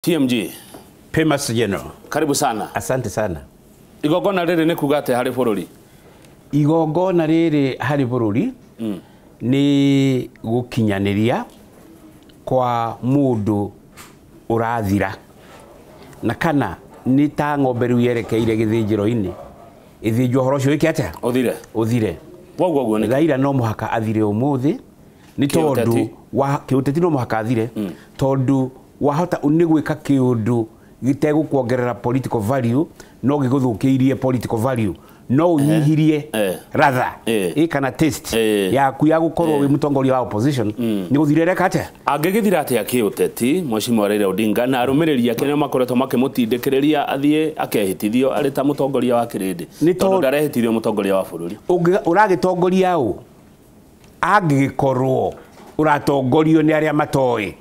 TMG. Famous General. Karibu sana. Asante sana. Igongona rĩrĩ nĩ kuga atĩa harĩ bũrũri? Igongona rĩrĩ harĩ bũrũri nĩ gũkinyanĩria kwa mũndũ ũrathira na kana nĩ ta ng'ombe rĩu yerekeire gĩthĩnjĩro-inĩ ĩthĩnjwo ũhoro ũcio wĩke atĩa? Ũthire. Ũthire. Woguo ũguo nĩ Raila no mũhaka athire ũmũthĩ nĩ tondũ wa kĩũteti no mũhaka athire tondũ wahota nĩ gwĩka kĩũndũ gĩtegũkuongerera political value no gĩgũthũkĩirie political value no ũnyihirie ratha kana taste yaku ya gũkorwo wĩ mũtongoria wa opposition nĩ gũthire reka atĩa? Angĩgĩthira atĩa kĩũteti Mheshimiwa Raila Odinga na arũmĩrĩri ake nĩo makoretwo makĩmũtindĩkĩrĩria athiĩ akehĩtithio arĩ ta mũtongoria wa kĩrĩndĩ tondũ ndarehĩtithio mũtongoria wa bũrũri. Ũragĩtongoria ũ angĩgĩkorwo ũratongorio nĩ arĩa matoĩ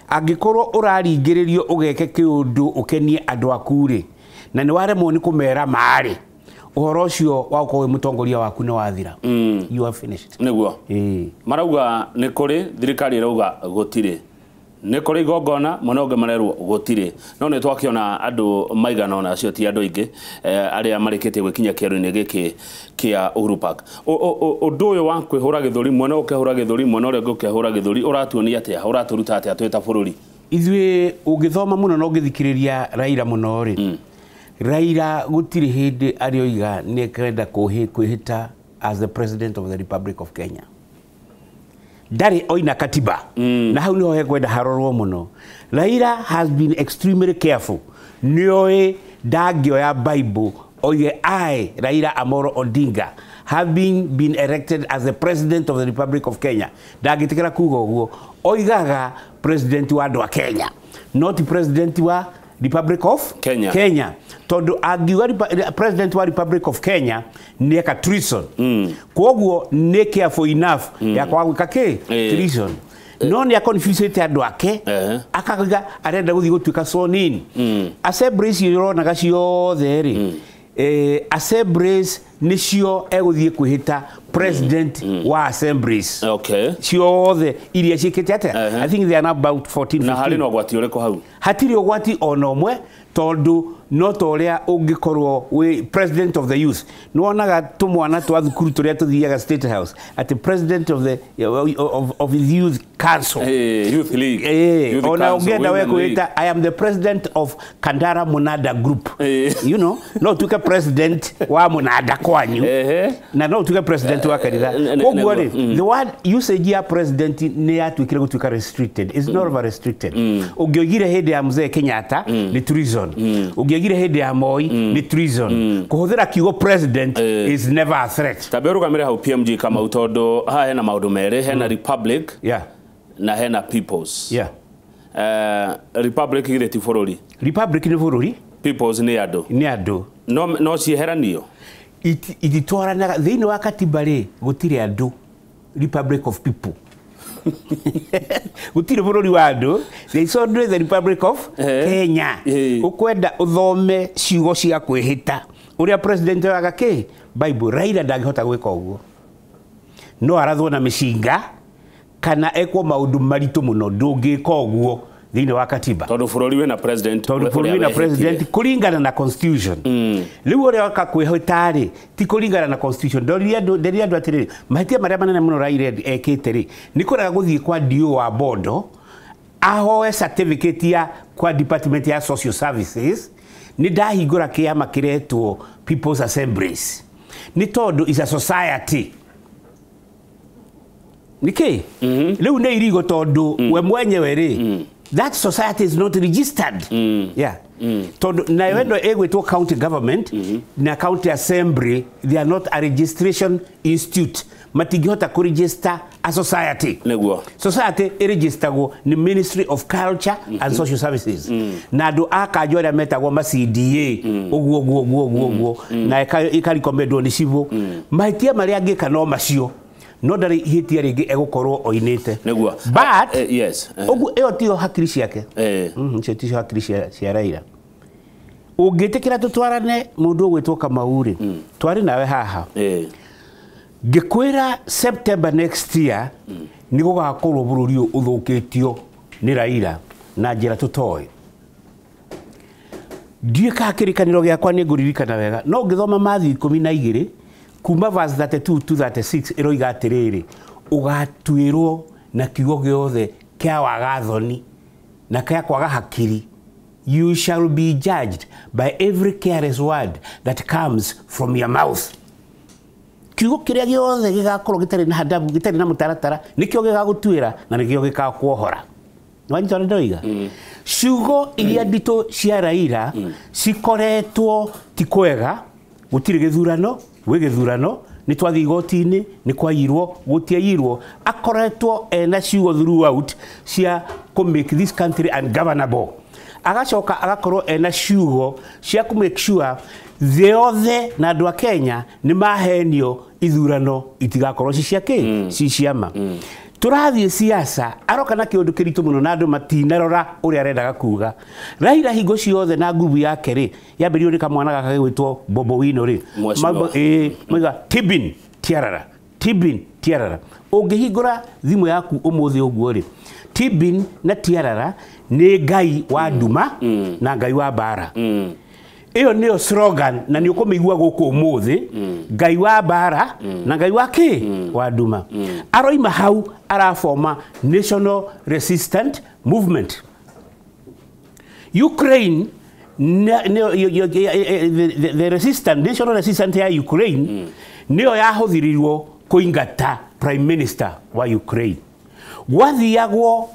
angĩkorwo ũraringĩrĩrio ũgeke kĩũndũ ũkenie andũ aku rĩ na nĩ waremwo nĩ kũmera marĩ ũhoro ũcio wa gũkorwo wĩ mũtongoria waku nĩ wathira. You are finished. Nĩguo. Marauga nĩ kũrĩ thirikari ĩrauga gũtirĩ nĩ kũrĩ igongona mwena ũngĩ marerwo gũtirĩ no nĩ twakĩona andũ maigana ũna acio ti andũ aingĩ arĩa marĩkĩtie gwĩkinya kĩaro-inĩ gĩkĩ kĩa Uhuru Park. Ũndũ ũyũ wa kwĩhũra gĩthũri mwena ũkehũra gĩthũri mwena ũrĩa ũngĩ ũkehũra gĩthũri ũratuonia atĩa ũratũruta atĩa twĩ ta bũrũri? Ithuĩ ũngĩthoma mũno na ũngĩthikĩrĩria Raila mũno rĩ Raila gũtirĩ hĩndĩ arĩoiga nĩ ekwenda kwĩhĩta as the president of the Republic of Kenya. Ndarĩ oina katiba. Na hau niho hekwenda harorwo mũno. Raila has been extremely careful. Nĩoĩ ndangĩoya Bible oige I, Raila Amolo Odinga, having been elected as the president of the Republic of Kenya. Ndangĩtĩkĩra kuga ũguo. Oigaga president wa andũ a Kenya, not president wa Republic of Kenya. Kenya. Tondu angiuga president wa Republic of Kenya nĩ eka treason. Kwoguo nĩ careful enough ya kwaga gwĩka kĩ? Treason. No nĩ aconfusĩte andũ ake akauga arenda gũthiĩ gũtuĩka sworn in. Assemblies iria ũronaga ciothe rĩ assemblies nĩcio egũthiĩ kwĩhĩta president wa assemblies. Okay. Ciothe iria ciĩkĩte atĩa? I think they are now about 14 15. Na harĩ na ũgwati ũrĩkũ hau? Hatirĩ ũgwati ona ũmwe tondũ no ta ũrĩa ũngĩkorwo wĩ president of the youth. Nĩwonaga tũmwana twa thukuru tũrĩa tũthiaga State House atĩ president of the of the youth council. Youth league. Ona ũngĩenda we kwĩta I am the president of Kandara Munada group. You know, no tuke president wa Munada kwanyu na no tuke president wa kanitha. Koguo rĩ the word usage ya president nĩ yatuĩkire gũtuĩka restricted. It's not over restricted. Ũngĩoigire hĩndĩ ya Mzee Kenyatta nĩ treason. Ũngĩoigire hĩndĩ ya Moi nĩ treason. Kũhũthĩra kiugo president is never a threat. Tambe ũrũgamĩre hau PMG Kamau tondũ haha hena maũndũ merĩ, hena Republic na hena Peoples. Republic githĩ ti bũrũri? Republic nĩ bũrũri. Peoples nĩ andũ. Nĩ andũ. No cieheranio? Ititwaranaga thĩinĩ wa katiba rĩ gũtirĩ andũ. Republic of people. Gũtirĩ bũrũri wa andũ. There is only the Republic of Kenya. Ũkwenda ũthome ciugo cia kwĩhĩta ũrĩa president oyaga kĩ Bible. Raila ndangĩhota gwĩka ũguo. No arathwo na mĩcinga kana ekwo maũndũ maritũ mũno ndũngĩka ũguo thĩinĩ wa katiba. Tondũ bũrũri wĩna president. Tondũ bũrũri wĩna president kũringana na constitution. Rĩu ũrĩa waka kwĩhĩta rĩ ti kũringana na constitution. Ndoririe andũ atĩrĩrĩ mahĩtia marĩa manene mũno Raila ekĩte rĩ nĩ kũrega gũthiĩ kwa DO wa Bondo ahoe certificate ya kwa department ya social services nĩ ndahingũra kĩama kĩretwo People's Assemblies nĩ tondũ is a society. Nĩkĩ? Rĩu nĩ irigo tondũ we mwenyewe rĩ that society is not registered. Yeah. Tondũ nayo ĩno ĩgwĩtwo county government na county assembly, they are not a registration institute. Matingĩhota kũregister a society. Nĩguo. Society ĩregistagwo nĩ Ministry of Culture and Social Services. Na andũ a kanjũ arĩa metagwo ma CDA ũguo ũguo ũguo ũguo ũguo na ĩkarecommendwo nĩ civil. Mahĩtia marĩa angĩka no macio. No ndarĩ ihĩtia rĩngĩ egũkorwo oinĩte. Nĩguo. But yes. Ũguo ĩyo tiyo hakiri ciake. Icio ticio hakiri cia Raila. Ũngĩtĩkĩra tũtwarane mũndũ ũgwĩtwo Kamau rĩ, twarĩ nawe haha. Ngĩkwĩra September next year nĩ gũgakorwo bũrũri ũyũ ũthũkĩtio nĩ Raila na njĩra tũtoĩ. Ndiũĩ kana kĩrĩkanĩro gĩakwa nĩ ngũririkana wega, no ũngĩthoma Matthew 12 kuma verse 32 to 36 ĩroiga atĩrĩrĩ, ũgatuĩrwo na kiugo gĩothe kĩa wagathoni na kĩa kwaga hakiri. You shall be judged by every careless word that comes from your mouth. Kiugo kĩrĩa gĩothe gĩgakorwo gĩtarĩ na hadabu, gĩtarĩ na mũtaratara, nĩkĩo gĩgagũtuĩra na nĩkĩo gĩgakuohora. Nĩwanyita ũrĩa ndoiga? Ciugo iria nditũ cia Raila cikoretwo ti kwega, gũtirĩ gĩthurano, gwĩ gĩthurano, nĩ twathiĩ igoti-inĩ, nĩ kwaiyirwo, gũtiaiyirwo, akoretwo ena ciugo throughout cia kũ make this country ungovernable. Agacoka agakorwo ena ciugo cia kũ make sure thĩ yothe na andũ a Kenya nĩ mahenio ithurano itigakorwo ci cia kĩ? Ci ciama. Tũrathiĩ siasa, aroka na kĩũndũ kĩritũ mũno na andũ matinarora ũrĩa arendaga kuga. Raila hingo ciothe na nguvu yake rĩ, yambĩrĩirio nĩ kamwana gaka gĩgwĩtwo Bobo Wino rĩ. Mauga Tibin Tiarara, Tibin Tiarara. Ũngĩhingũra thimũ yaku ũmũthĩ ũguo rĩ, Tibin na Tiarara nĩ Ngai wa nduma na Ngai wa mbara. Ĩyo nĩyo slogan na nĩ ũkũmĩigua gũkũ ũmũthĩ, Ngai wa mbara na Ngai wa kĩ? Wa nduma. Aroima hau arafoma National Resistant Movement. Ukraine, the resistant, National Resistant ya Ukraine nĩyo yahũthĩrirwo kũingata Prime Minister wa Ukraine. Gwathiagwo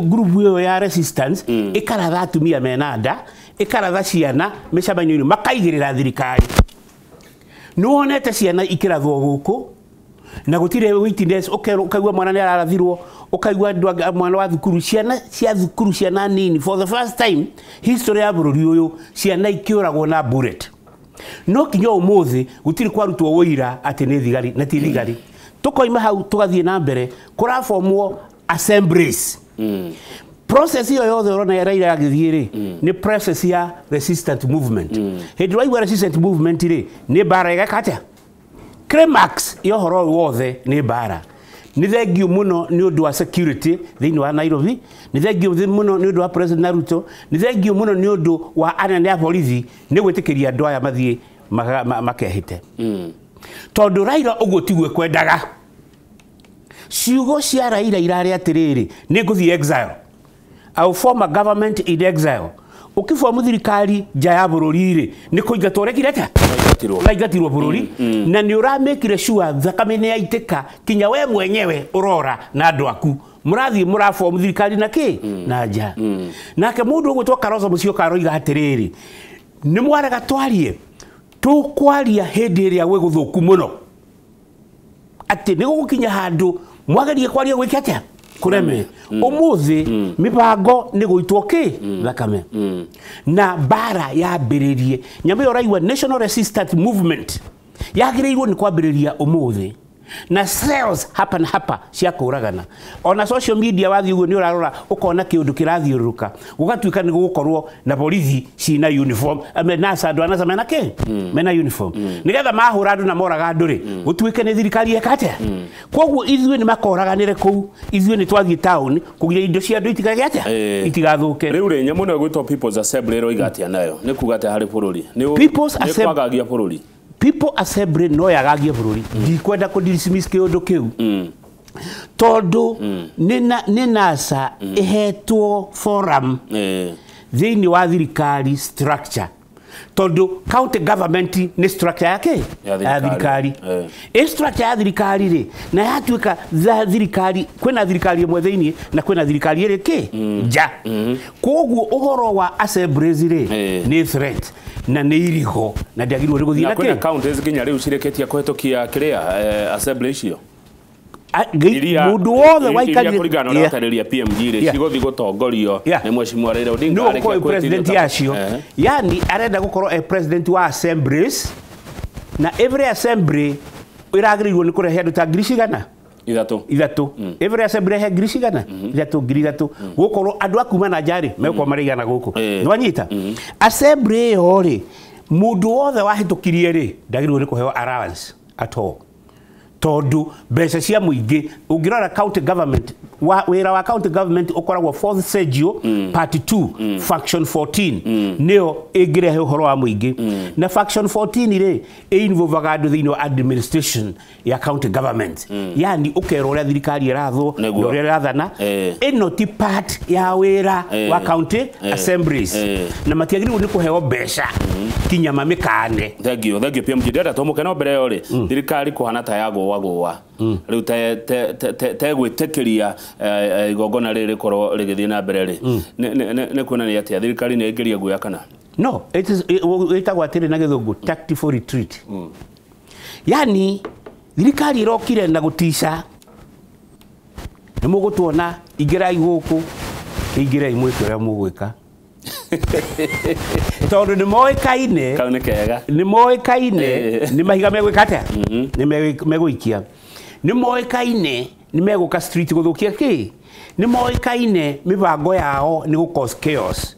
group ĩyo ya resistance ĩkaratha atumia mena nda, ĩkaratha ciana mĩcemanio-inĩ, makaigĩrĩra thirikari. Nĩ wonete ciana ikĩrathwo gũkũ na gũtirĩ witness, ũkaigua mwana nĩ ararathirwo, ũkaigua mwana wa thukuru, ciana cia thukuru, ciana nini, for the first time history ya bũrũri ũyũ ciana ikĩũragwo na bullet. No kinya ũmũthĩ gũtirĩ kwarutwo ũira atĩ nĩ thigari na ti thigari. Tũkoima hau tũgathiĩ na mbere kũrabomwo assemblies. Process ĩyo yothe ũrona ya Raila agĩthiĩ rĩ, nĩ process ya resistant movement. Hĩndĩ ĩrĩa waigua resistant movement rĩ, nĩ mbara ĩgeka atĩa? Climax ya ũhoro ũyũ wothe nĩ mbara. Nĩ thengiũ mũno nĩ ũndũ wa security thĩinĩ wa Nairobi, nĩ thengiũ mũno nĩ ũndũ wa President Ruto, nĩ thengiũ mũno nĩ ũndũ wa anene a borithi nĩ gwĩtĩkĩria andũ aya mathiĩ makehĩte. Tondũ Raila ũguo tiguo ekwendaga. Ciugo cia Raila irarĩ atĩrĩrĩ, nĩ ngũthiĩ exile. I will form a government in exile. Ũkĩbomu thirikari nja ya bũrũri rĩ, nĩ kũingatwo ũrekire atĩa? Ũraingatirwo bũrũri. Na nĩ ũramĩkire sure thakame nĩ yaitĩka kinya we mwenyewe ũrora na andũ aku. Mũrathiĩ mũrabomu thirikari na kĩ? Na nja. Nake mũndũ ũgwĩtwo Kalonzo Musyoka aroiga atĩrĩrĩ, nĩ mwarega twarie, tũkwaria hĩndĩ ĩrĩa gwĩ gũthũku mũno. Atĩ nĩ gũgũkinya handũ mwagerie kwaria gwĩke atĩa? Kũreme. Ũmũthĩ mĩbango nĩ gũitwo kĩ? Thakame. Na mbara yambĩrĩrie. Nyamũ ĩyo ũraigua National Resistance Movement yagĩrĩirwo nĩ kwambĩrĩria ũmũthĩ. Na cells hapa na hapa cia kũragana. Ona social media wathiĩ ũguo nĩ ũrarora ũkona kĩũndũ kĩrathiũrũrũka. Gũgatuĩka nĩ gũgũkorwo na borithi cina uniform, NASA andũ a NASA mena kĩ? Mena uniform. Nĩgetha mahũra andũ na moraga andũ rĩ, gũtuĩke nĩ thirikari ĩka atĩa? Kwoguo ithuĩ nĩ makoraganĩre kũu, ithuĩ nĩ twathiĩ town kũgiria indo cia andũ itigagĩe atĩa? Itigathũke. Rĩu rĩ, nyamũ ĩno ĩgwĩtwo People's Assembly ĩroiga atĩa nayo? Nĩ kuga atĩa harĩ bũrũri? Nĩ kwagagia bũrũri? People Assembly no yagagie bũrũri. Ndikwenda kũ dismiss kĩũndũ kĩu. Tondũ nĩ NASA ĩhetwo forum thĩinĩ wa thirikari structure. Tondũ county government nĩ structure ya kĩ? Ya thirikari. Ĩ structure ya thirikari rĩ, na yatuĩka thirikari, kwĩna thirikari ĩmwe thĩinĩ na kwĩna thirikari ĩrĩ kĩ? Nja. Kwoguo ũhoro wa assemblies rĩ, nĩ threat na nĩ irigo na ndĩagĩrĩirwo nĩ gũthiĩ na kĩ? Na kwĩna counties nginya rĩu cirĩkĩtie kũhetũkia kĩrĩa assembly icio. Mũndũ wothe waikarire kũringana na ũrĩa watarĩria PMG rĩ, cigũthiĩ gũtongorio nĩ Mheshimiwa Raila Odinga arĩkia president yacio. Yani arenda gũkorwo e president wa assemblies, na every assembly ĩragĩrĩirwo nĩ kũrehe andũ ta ngiri cigana? Ithatũ. Every assembly he ngiri cigana? Ithatũ, ngiri ithatũ. Gũkorwo andũ a kuma na nja rĩ, megũkorwo marĩ igana gũkũ. Nĩwanyita? Assembly ĩyo rĩ, mũndũ wothe wahĩtũkirie rĩ, ndagĩrĩirwo nĩ kũheo allowance at all. Tondũ mbeca cia mũingĩ, ũngĩrora county government Wĩra wa county government ũkoragwo fourth schedule part 2 faction 14 nĩyo ĩngĩrehe ũhoro wa mũingĩ. Na faction 14 rĩ, ĩinvolvaga andũ thĩinĩ wa administration ya county government, yani ũkerwo ũrĩa thirikari ĩrathwo na ũrĩa ĩrathana. Ĩno ti part ya wĩra wa county assemblies na matiagĩrĩirwo nĩ kũheo mbeca kinya mamĩkane. Thank you, thank you, PMG. Ndĩrenda tũmũke no mbere ĩyo rĩ, thirikari kũhana ta yagũa gũa rĩu te gwĩtĩkĩria igongona rĩrĩ rĩkorwo rĩgĩthiĩ na mbere rĩ, nĩ kuonania atĩa thirikari nĩ ĩngĩria guoya kana? No, it is ĩtagwo atĩrĩ na gĩthũngũ tactical retreat. Yani thirikari ĩrokire na gũtica, nĩ mũgũtuona, ingĩrai gũkũ, ingĩrai mwĩke ũrĩa mũgwĩka, tondũ nĩ moĩkaine. Kau nĩ kega. Nĩ moĩkaine nĩ mahiga megwĩka atĩa, nĩ megũikia, nĩ moĩkaine nĩ megũka street gũthũkia kĩ, nĩ moĩkaine mĩbango yao nĩ gũ cause chaos,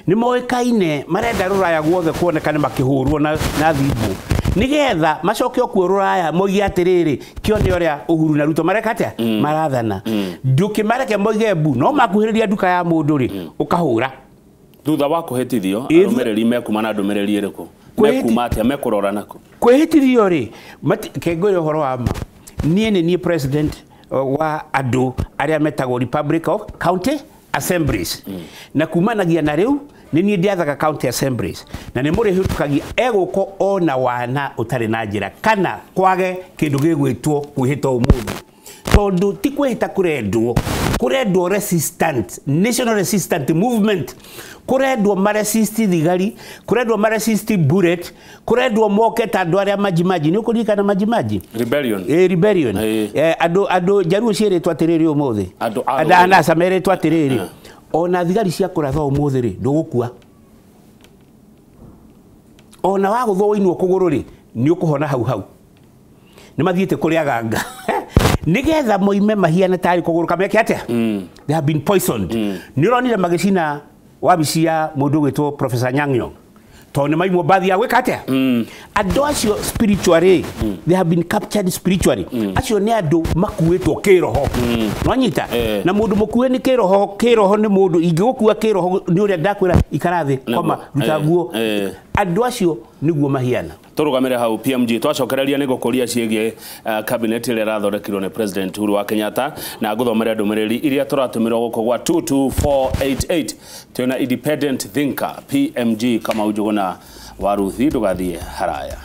nĩ moĩkaine marenda rũraya guothe kuoneka nĩ makĩhũrwo na thimbũ, nĩgetha macoke o kuo rũraya moige atĩrĩrĩ, kĩone ũrĩa Uhuru na Ruto mareka atĩa, marathana. Ndũkĩmareke moige mbu, no makuhĩrĩria nduka ya mũndũ rĩ, ũkahũra. Thutha wa kũhĩtithio, arũmĩrĩri mekuma na ndũmĩrĩri ĩrĩkũ? Mekuma atĩa? Mekũrora nakũ? Kwĩhĩtithio rĩ, kengũĩre ũhoro wa ma, niĩ nĩ niĩ president wa andũ arĩa metagwo Republic of County Assemblies, na kumanagia na rĩu nĩ niĩ ndĩathaga county assemblies, na nĩ mũrĩhĩtũkagia egũko ona wana ũtarĩ na njĩra kana kwage kĩndũ gĩgwĩtwo kwĩhĩta ũmũthĩ, tondũ ti kwĩhĩta kũrendwo, kũrendwo resistant national resistant movement, kũrendwo maresist thigari, kũrendwo maresist bullet, kũrendwo moke ta andũ arĩa majimaji. Nĩ ũkũririkana majimaji? Rebellion. Rebellion. Andũ njaruo ciĩrĩtwo atĩrĩrĩ ũmũthĩ. Andũ a Andũ rũrĩrĩ. Anasa merĩtwo atĩrĩrĩ, ona thigari cia kũratha ũmũthĩ rĩ, ndũgũkua, ona wagũthwo wĩinwo kũgũrũ rĩ, nĩ ũkũhona hau hau. Nĩ mathiĩte kũrĩ aganga nĩgetha moime mahiane tarĩ kũgũrũ kameke atĩa. They have been poisoned. Nĩ ũronire magĩcina wabici ya mũndũ ũgwĩtwo Professor Anyang' Nyong'o, tondũ nĩ maimwo mbathi ya gwĩka atĩa. Andũ acio spiritually, they have been captured spiritually. Acio nĩ andũ makuĩtwo kĩroho, nwanyita? Na mũndũ mũkue nĩ kĩroho, kĩroho nĩ mũndũ ingĩgũkua kĩroho nĩ ũrĩa ndakwĩra, ikara thĩ, koma, ruta nguo. Andũ acio nĩguo mahiana. Tũrũgamĩre hau, PMG. Twacokereria nĩ gũkũria ciĩgiĩ cabinet ĩrĩa ĩrathondekirwo nĩ President Uhuru wa Kenyatta, na ngũthomere ndũmĩrĩri iria tũratũmĩrwo gũkũ gwa 22488. Twĩna independent thinker PMG Kamau Njũgũna wa Ruthi. Ndũgathiĩ haraya.